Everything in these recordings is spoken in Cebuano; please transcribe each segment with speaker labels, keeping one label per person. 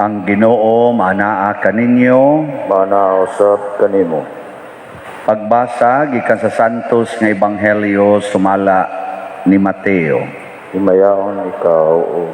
Speaker 1: Ang Ginoo maanaa kaninyo.
Speaker 2: Maanaa usab kanimo.
Speaker 1: Pagbasa gikan sa Santos nga Ebanghelyo sumala ni Mateo.
Speaker 2: Himayaon ikaw, O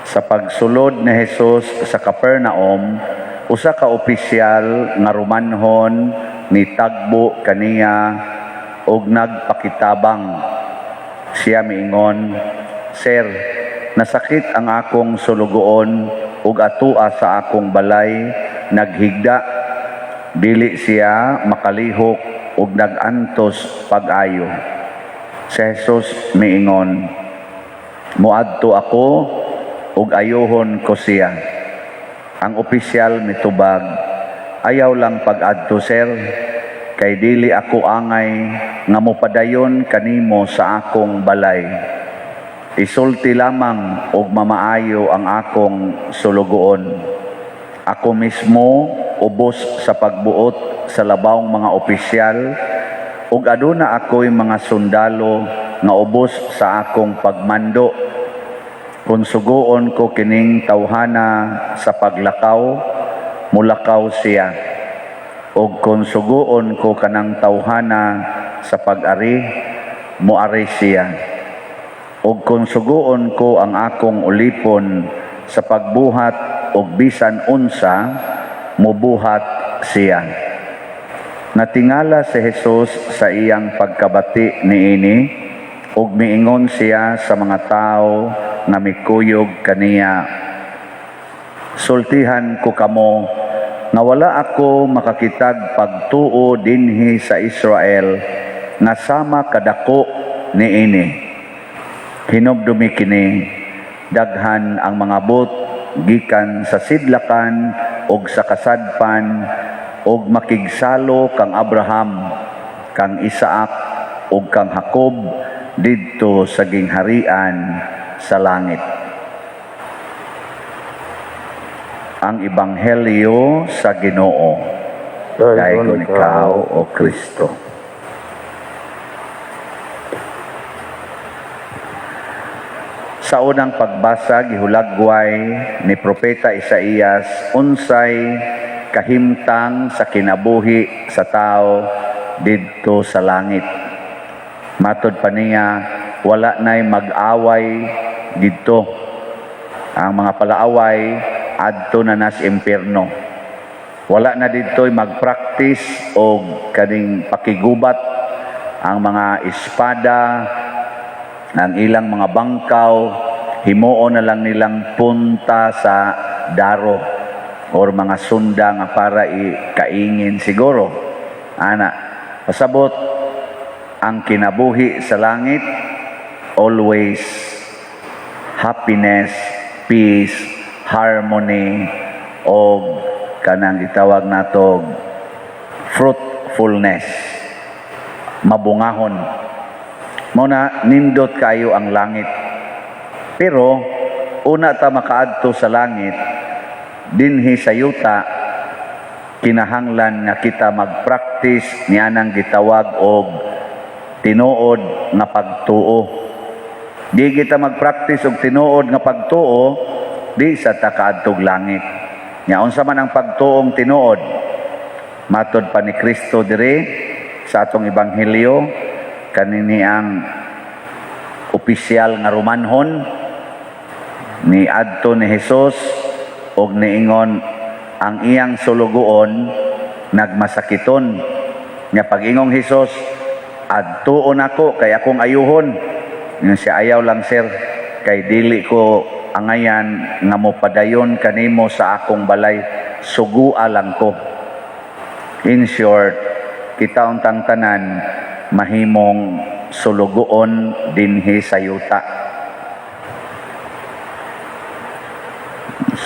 Speaker 1: Sa pagsulod ni Jesus sa Capernaum, usa ka opisyal nga Romanhon ni tagbo kaniya og nagpakitabang. Siya miingon, "Sir, nasakit ang akong sulugoon ug atua sa akong balay naghigda. Dili siya makalihok ug nagantos pag-ayo." Si Jesus miingon, "Muadto ako ug ayuhon ko siya." Ang opisyal mitubag, "Ayaw lang pag-adto, sir, kay dili ako angay nga mopadayon kanimo sa akong balay. Isulti lamang og mamaayo ang akong sulugoon. Ako mismo ubos sa pagbuot sa labawng mga opisyal ug aduna ako'y mga sundalo nga ubos sa akong pagmando. Kung suguon ko kining tawhana sa paglakaw, mulakaw siya. Og kung suguon ko kanang tawhana sa pag-ari, muari siya. Og kung suguon ko ang akong ulipon sa pagbuhat og bisan unsa, mubuhat siya." Natingala si Jesus sa iyang pagkabati niini ug miingon siya sa mga tao nga mikuyog kaniya, "Sultihan ko kamo nga wala ako makakitag pagtuo dinhi sa Israel nga sama kadako niini. Hinumdumi kini, daghan ang mga bot gikan sa sidlakan ug sa kasadpan og makigsalo kang Abraham, kang Isaac ug kang Jacob didto sa gingharian sa langit." Ang Ebanghelyo sa Ginoo. Daygon ikaw, O Kristo. Sa unang pagbasa, gihulagway ni Propeta Isaías unsay kahimtang sa kinabuhi sa tao didto sa langit. Matod pa niya, wala na'y mag-away didto. Ang mga palaaway adto na nas impierno. Wala na didto'y mag-practice og kaning pakigubat, ang mga espada, ang ilang mga bangkaw, himuon na lang nilang punta sa daro or mga sunda nga para ikaingin siguro. Ana, pasabot ang kinabuhi sa langit, always happiness, peace, harmony, o kanang gitawag nato fruitfulness, mabungahon. Mao na nindot kayo ang langit. Pero una ta makaadto sa langit, dinhi sa yuta kinahanglan nga kita mag-practice nianang gitawag og tinuod nga pagtuo. Di kita mag-practice og tinuod nga pagtuo, di sa ta kaadtog langit. Nya unsa man ang pagtuong tinuod? Matod pa ni Kristo diri sa atong ebanghelyo, kanini ang opisyal nga Romanhon ni adto ni Jesus og niingon ang iyang sulugoon nagmasakiton. Nya pag-ingong Jesus, "Adtuon ako kay akong ayuhon." Ingon siya, "Ayaw lang, sir, kay dili ko angayan nga mopadayon kanimo sa akong balay, sugua lang ko." In short, kita untang tanan mahimong sulugoon dinhi sa yuta.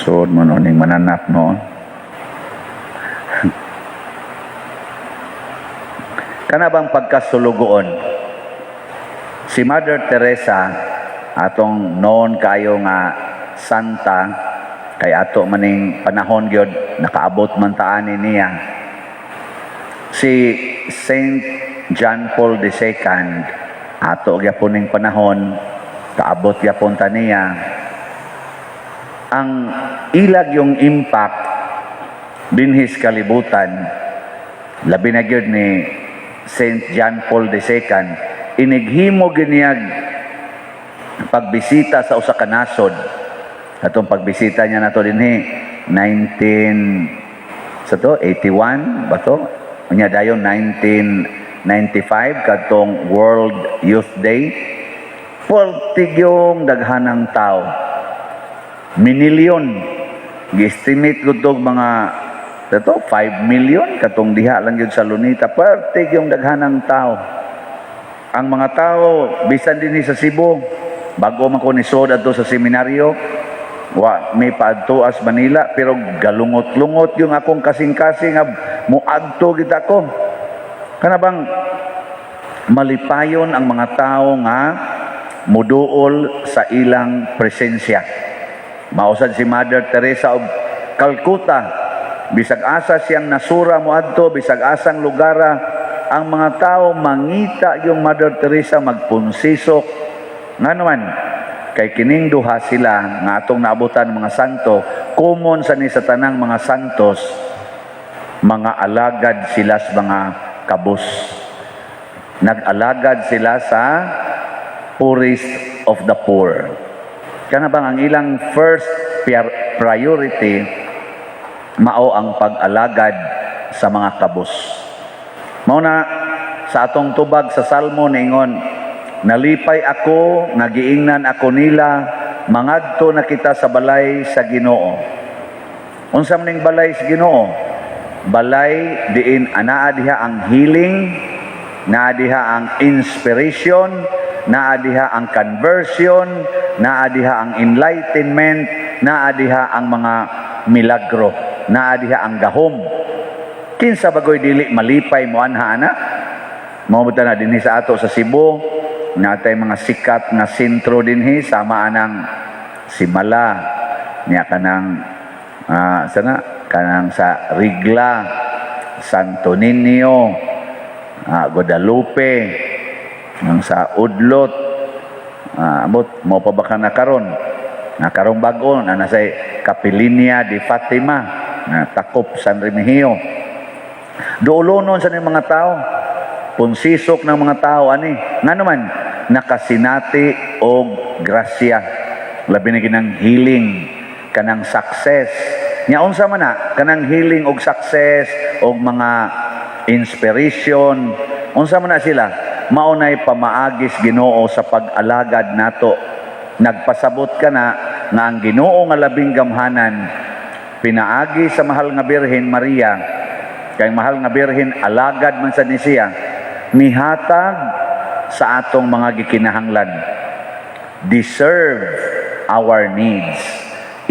Speaker 1: Sud mo no ning mananap no. Kana bang pagkasulugoon? Si Mother Teresa, atong noon kayo nga santa, kay ato maning panahon gyud nakaabot man taani niya. Si Saint John Paul II, ato gyapon ning panahon, kaabot gyapon ta niya. Ang ilag yung impact dinhi sa kalibutan, labi na gyud ni Saint John Paul II, inighimo gyud niyag pagbisita sa usa ka nasod. Atong pagbisita niya nato dinhi 19 sa to 81 ba to? Unya dayon 1995 kadtong World Youth Day. Forty yung daghanang tao. Minilyon. Gi-estimate ko tog mga to 5 million katong diha lang gyud sa Luneta. Pertig yung daghanang tao. Ang mga tao bisan dinhi sa Cebu, bago man ko nisod adto sa seminaryo, wa may paadtoas Manila, pero galungot-lungot yung akong kasing-kasing nga muadto gid ako. Kana bang malipayon ang mga tao nga muduol sa ilang presensya. Mao sad si Mother Teresa of Calcutta, bisag asa siyang nasura moadto, bisag asang lugara, ang mga tao mangita yung Mother Teresa, magpunsisok. Nga naman, kay kining duha sila nga atong naabutan mga santo, common sa ni sa tanang mga santos, mga alagad sila sa mga kabus. Nag-alagad sila sa poorest of the poor. Kana bang ang ilang first priority mao ang pag-alagad sa mga kabus. Mao na sa atong tubag sa Salmo ningon, "Nalipay ako nga giingnan ako nila, mangadto na kita sa balay sa Ginoo." Unsa man ning balay sa Ginoo? Balay diin anaa diha ang healing, naa diha ang inspiration, naa diha ang conversion, naa diha ang enlightenment, naa diha ang mga milagro, naa diha ang gahom. Kinsa bagoy dili malipay mo anha ana? Mao na dinhi sa ato sa Cebu, natay mga sikat nga sentro dinhi sama anang Simala, niya kanang sana kanang sa Rigla, Santo Niño, Guadalupe, ang sa Udlot, abot mo pa ba ka na karon? Na karong bag-o na nasa Kapilinia de Fatima, na takop San Remigio. Duolonon sa ning mga tao. Punsisok ng mga tao ani. Nga naman nakasinati og grasya. Labi na kinang healing, kanang success. Nya unsa man na kanang healing og success og mga inspiration? Unsa man na sila? Mao nay pamaagis Ginoo sa pag-alagad nato. Nagpasabot ka na nga ang Ginoo nga labing gamhanan pinaagi sa mahal nga Birhen Maria, kay mahal nga Birhen alagad man sa ni siya, mihatag sa atong mga gikinahanglan, deserve our needs.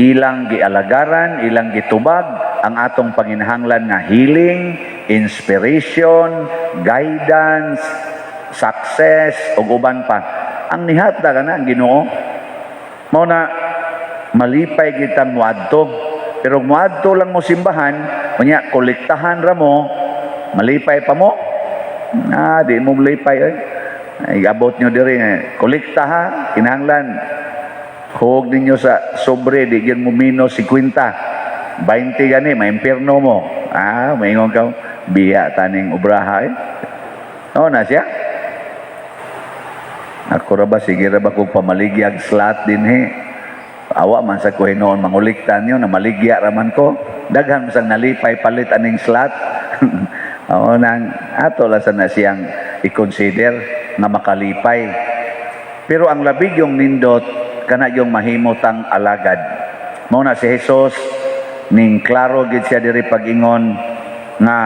Speaker 1: Ilang gialagaran, ilang gitubag ang atong panginahanglan nga healing, inspiration, guidance, success ug uban pa. Ang nihatag ana ang Ginoo. Mao na malipay kitang muadto. Pero muadto lang mo simbahan, unya kolektahan ra mo, malipay pa mo? Ah, di mo malipay oy. Ay, abot nyo diri eh. Kolekta ha, kinahanglan. Huwag ninyo sa sobre, di gyud mo minus 50. 20 gani, maimpirno mo. Ah, maingon ka, biya taning obraha eh. Oo na siya. Ako ra ba, sige ra ba kung pamaligyag slot din he. Awa man sa ko hinuon manguliktan nyo, na maligya raman ko. Daghan man sang nalipay palit aning slot. Oo nang ato lang sa na siyang i-consider nga makalipay. Pero ang labig yung nindot, kana yung mahimutang alagad. Mao na si Jesus ning klaro gid siya diri pag-ingon nga,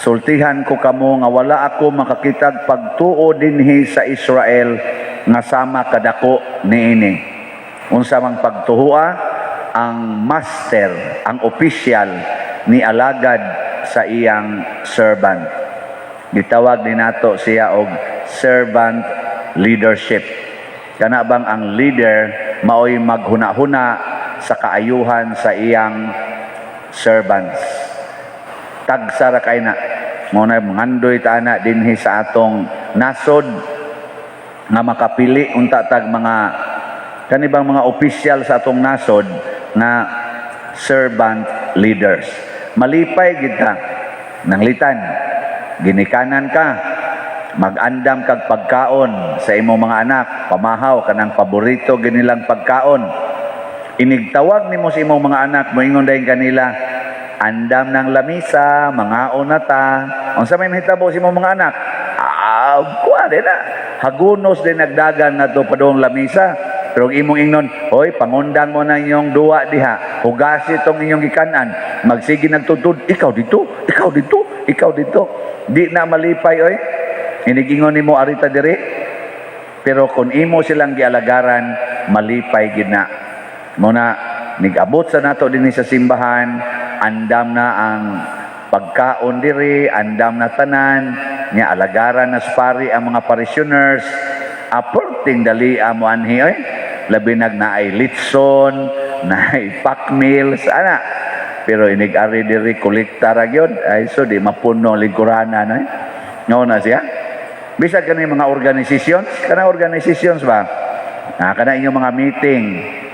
Speaker 1: "Sultihan ko kamo nga wala ako makakitag pagtuo dinhi sa Israel nga sama kadako niini." Unsa mang pagtuoa? Ang master, ang official ni alagad sa iyang servant. Gitawag ni nato siya og servant leadership. Kana bang ang leader maoy maghuna-huna sa kaayuhan sa iyang servants. Tagsa ra kay na. Mao na mangandoy ta ana dinhi sa atong nasod nga makapili unta tag mga kanibang mga opisyal sa atong nasod nga nga servant leaders. Malipay gid ta nanglitan, ginikanan ka, mag-andam kag pagkaon sa imong mga anak, pamahaw kanang paborito ginilang pagkaon. Inigtawag nimo sa imong mga anak, moingon dayon kanila, "Andam ng lamisa, mangaon na ta." Unsa may mahitabo sa imong mga anak? Ah, kuha din na. Hagunos din nagdagan nga to padung lamisa. Pero ang imong ingnon, "Hoy, pangundang mo na inyong duwa diha. Hugasi itong inyong gikanan." Magsige nagtutud, ikaw dito, ikaw dito, ikaw dito. Di na malipay, oy. Inigingon nimo arita diri. Pero kung imo silang gialagaran, malipay gid na. Muna, nigabot sa nato dinhi sa simbahan, andam na ang pagkaon diri, andam na tanan, nya alagaran na sa pari ang mga parishioners, aperting dali mo anhi oy. Labi nag naay litson, naay pack meals, ana. Pero inig-ari diri kolekta ra gyud, ay so di mapuno ang lingkuranan ay. Ngao na siya. Bisag kani mga organizations, kanang organizations ba? Ah, kanang inyong mga meeting,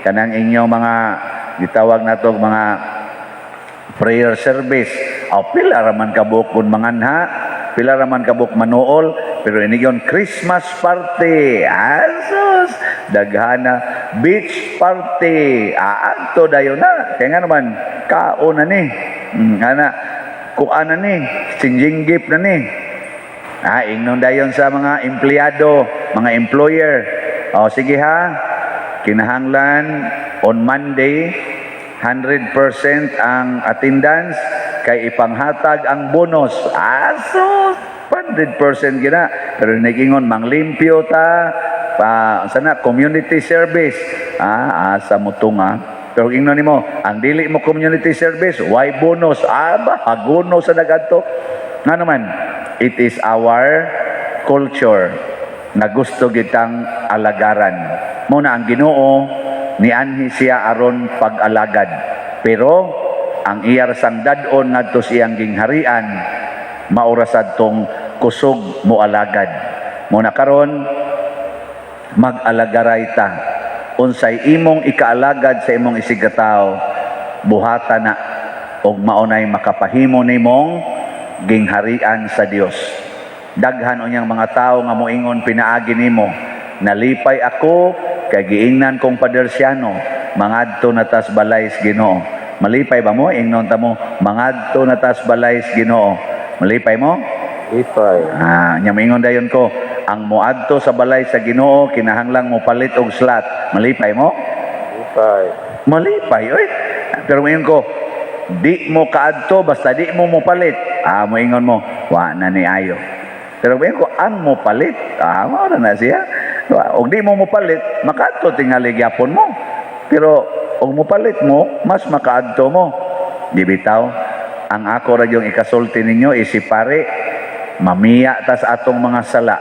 Speaker 1: kanang inyong mga gitawag nato mga prayer service. O pila ra man kabuok kun manganha, pila ra man kabuok manuol, pero inigon Christmas party. Asus, daghana beach party. Aadto dayon na. Kaya nga naman kaon na ni. Ana, kuan na ni, sinjinggip na ni. Ah, ingnon dayon sa mga empleyado, mga employer. O sige ha, kinahanglan on Monday 100% ang attendance kay ipanghatag ang bonus. Aso, 100% gina. Pero nagingon manglimpyo ta pa sana community service. Ah, asa mo tunga. Pero ingnon nimo, ang dili mo community service, why bonus? Aba, haguno sa dagadto. Nga naman, it is our culture na gusto kitang alagaran. Muna ang Ginoo nianhi siya aron pag-alagad. Pero ang iyar sang dad-on ngadto sa iyang gingharian maura sadtong kusog mo alagad. Muna karon mag-alagaray ta. Unsay imong ikaalagad sa imong isigkatawo, buhata na og maunay makapahimo nimong gingharian sa Dios. Daghan unyang mga tawo nga moingon pinaagi nimo, "Nalipay ako kay giingnan kong padersyano, mangadto na tas balay sa Ginoo." Malipay ba mo? Ingnon ta mo, "Mangadto na tas balay sa Ginoo." Malipay mo?
Speaker 2: Lipay.
Speaker 1: Ah, nya moingon dayon ko, ang moadto sa balay sa Ginoo kinahanglang mo palit og slot. Malipay mo?
Speaker 2: Lipay.
Speaker 1: Malipay, oy. Pero moingon ko, di mo kaadto basta di mo mopalit. Ah, moingon mo, wa na ni ayo. Pero moingon ko, ang mopalit, ah, mao na siya. Og di mo mopalit, makaadto tingali gyapon mo. Pero og mopalit mo, mas makaadto mo. Di bitaw? Ang ako ra yung ikasulti ninyo is si pare, mamiya tas atong mga sala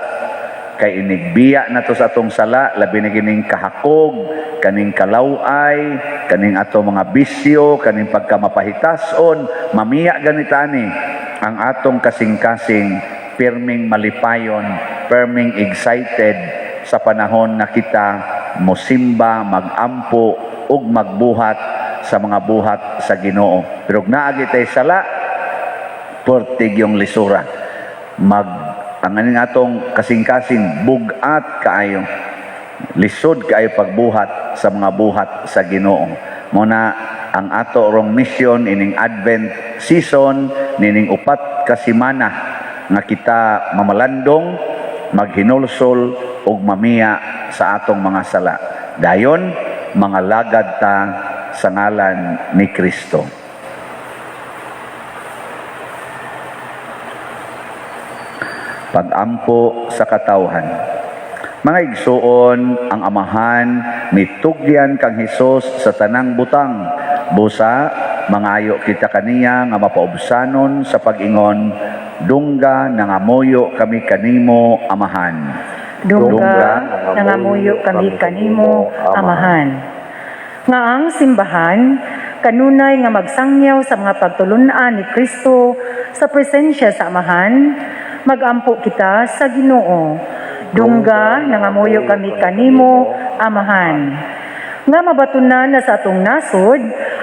Speaker 1: kay inigbiya na to sa atong sala, labi na kining kahakog, kaning kalaway, kaning ato mga bisyo, kaning pagkamapahitason. Mamiya ganita ni ang atong kasing-kasing, pirming malipayon, pirming excited sa panahon nga kita mosimba, magampo ug magbuhat sa mga buhat sa Ginoo. Pero kung naa tay sala, pertig yung lisura. Mag ang aning atong kasing-kasing bugat kaayo. Lisod kaayo pagbuhat sa mga buhat sa Ginoo. Muna ang ato rong mission ining Advent season nining 4 ka semana nga kita mamalandong, maghinulsol ug mamiya sa atong mga sala. Dayon mga lagad ta sa ngalan ni Kristo. Pagampo sa katawhan. Mga igsuon, ang Amahan nitugyan kang Hesus sa tanang butang. Busa, mangayo kita kaniya nga mapaubsanon sa pag-ingon, "Dungga, nangamuyo kami kanimo, Amahan."
Speaker 3: Dungga, nangamuyo kami kanimo, Amahan. Nga ang simbahan, kanunay nga magsangyaw sa mga pagtulunan ni Kristo sa presensya sa Amahan, magampo kita sa Ginoo. Dungga, nangamuyo kami kanimo, Amahan. Nga mabatunan na sa atong nasod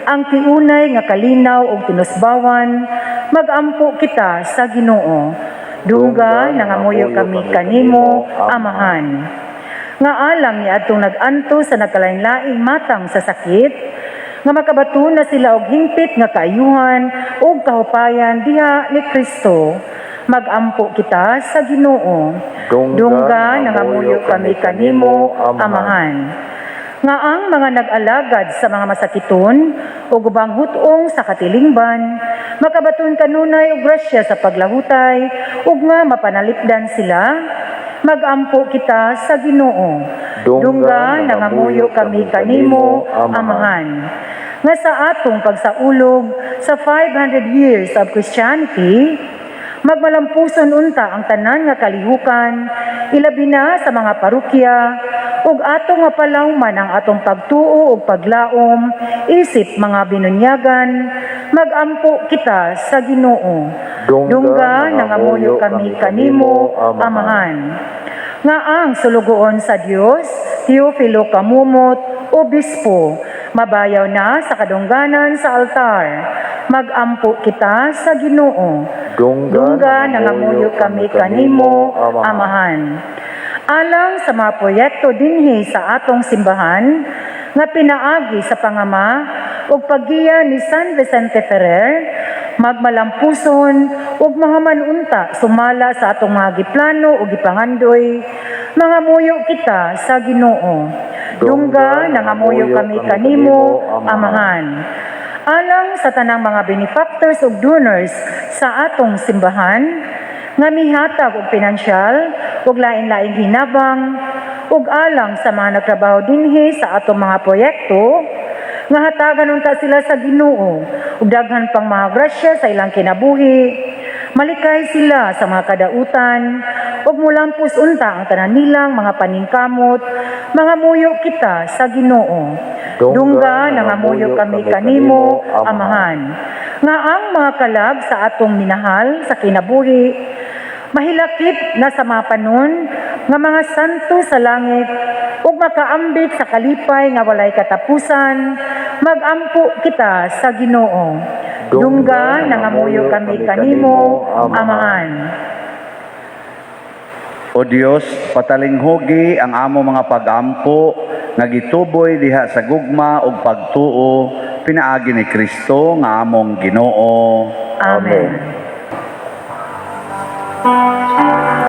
Speaker 3: ang tiunay nga kalinaw ug tinusbawan, magampo kita sa Ginoo. Dungga, nangamuyo kami kanimo, Amahan. Nga alang ni adtong nag-anto sa nagkalain-laing matang sa sakit, nga makabaton na sila og hingpit nga kaayuhan ug kahupayan diha ni Kristo, magampo kita sa Ginoo.
Speaker 2: Dungga,
Speaker 3: nangamuyo kami kanimo, Amahan. Nga ang mga nag-alagad sa mga masakiton ug ubang hutong sa katilingban, makabaton kanunay og grasya sa paglahutay ug nga mapanalipdan sila, magampo kita sa Ginoo.
Speaker 2: Dungga,
Speaker 3: nangamuyo kami kanimo, Amahan. Nga sa atong pagsaulog sa 500 years of Christianity, magmalampuson unta ang tanan nga kalihukan, ilabi na sa mga parokya, ug atong mapalawman ang atong pagtuo ug paglaom isip mga binunyagan, magampo kita sa Ginoo.
Speaker 2: Dungga,
Speaker 3: nangamuyo kami kanimo, Amahan. Nga ang sulugoon sa Dios, Teofilo Camomot, Obispo, mabayaw na sa kadungganan sa altar, magampo kita sa Ginoo.
Speaker 2: Dungga,
Speaker 3: nangamuyo kami kanimo, Amahan. Alang sa mga proyekto dinhi sa atong simbahan nga pinaagi sa pangama ug paggiya ni San Vicente Ferrer, magmalampuson ug mahaman unta sumala sa atong mga giplano ug gipangandoy, mangamuyo kita sa Ginoo. Dungga, nangamuyo kami kanimo, Amahan. Alang sa tanang mga benefactors ug donors sa atong simbahan nga mihatag og pinansyal ug lain-laing hinabang, ug alang sa mga nagtrabaho dinhi sa atong mga proyekto, nga hatagan unta sila sa Ginoo ug daghan pang mga grasya sa ilang kinabuhi, malikay sila sa mga kadautan ug mulampos unta ang tanan nilang mga paningkamot, mangamuyo kita sa Ginoo. Dungga, nangamuyo kami kanimo, Amahan. Nga ang mga kalag sa atong minahal sa kinabuhi, mahilakip na sa mga panon nga mga santo sa langit ug makaambit sa kalipay nga walay katapusan, magampo kita sa Ginoo. Dungga, nangamuyo kami kanimo, Amahan.
Speaker 1: O Dios, patalinghugi ang amo mga pagampo nga gituboy diha sa gugma ug pagtuo pinaagi ni Kristo nga among Ginoo.
Speaker 3: Amen.
Speaker 2: Amen.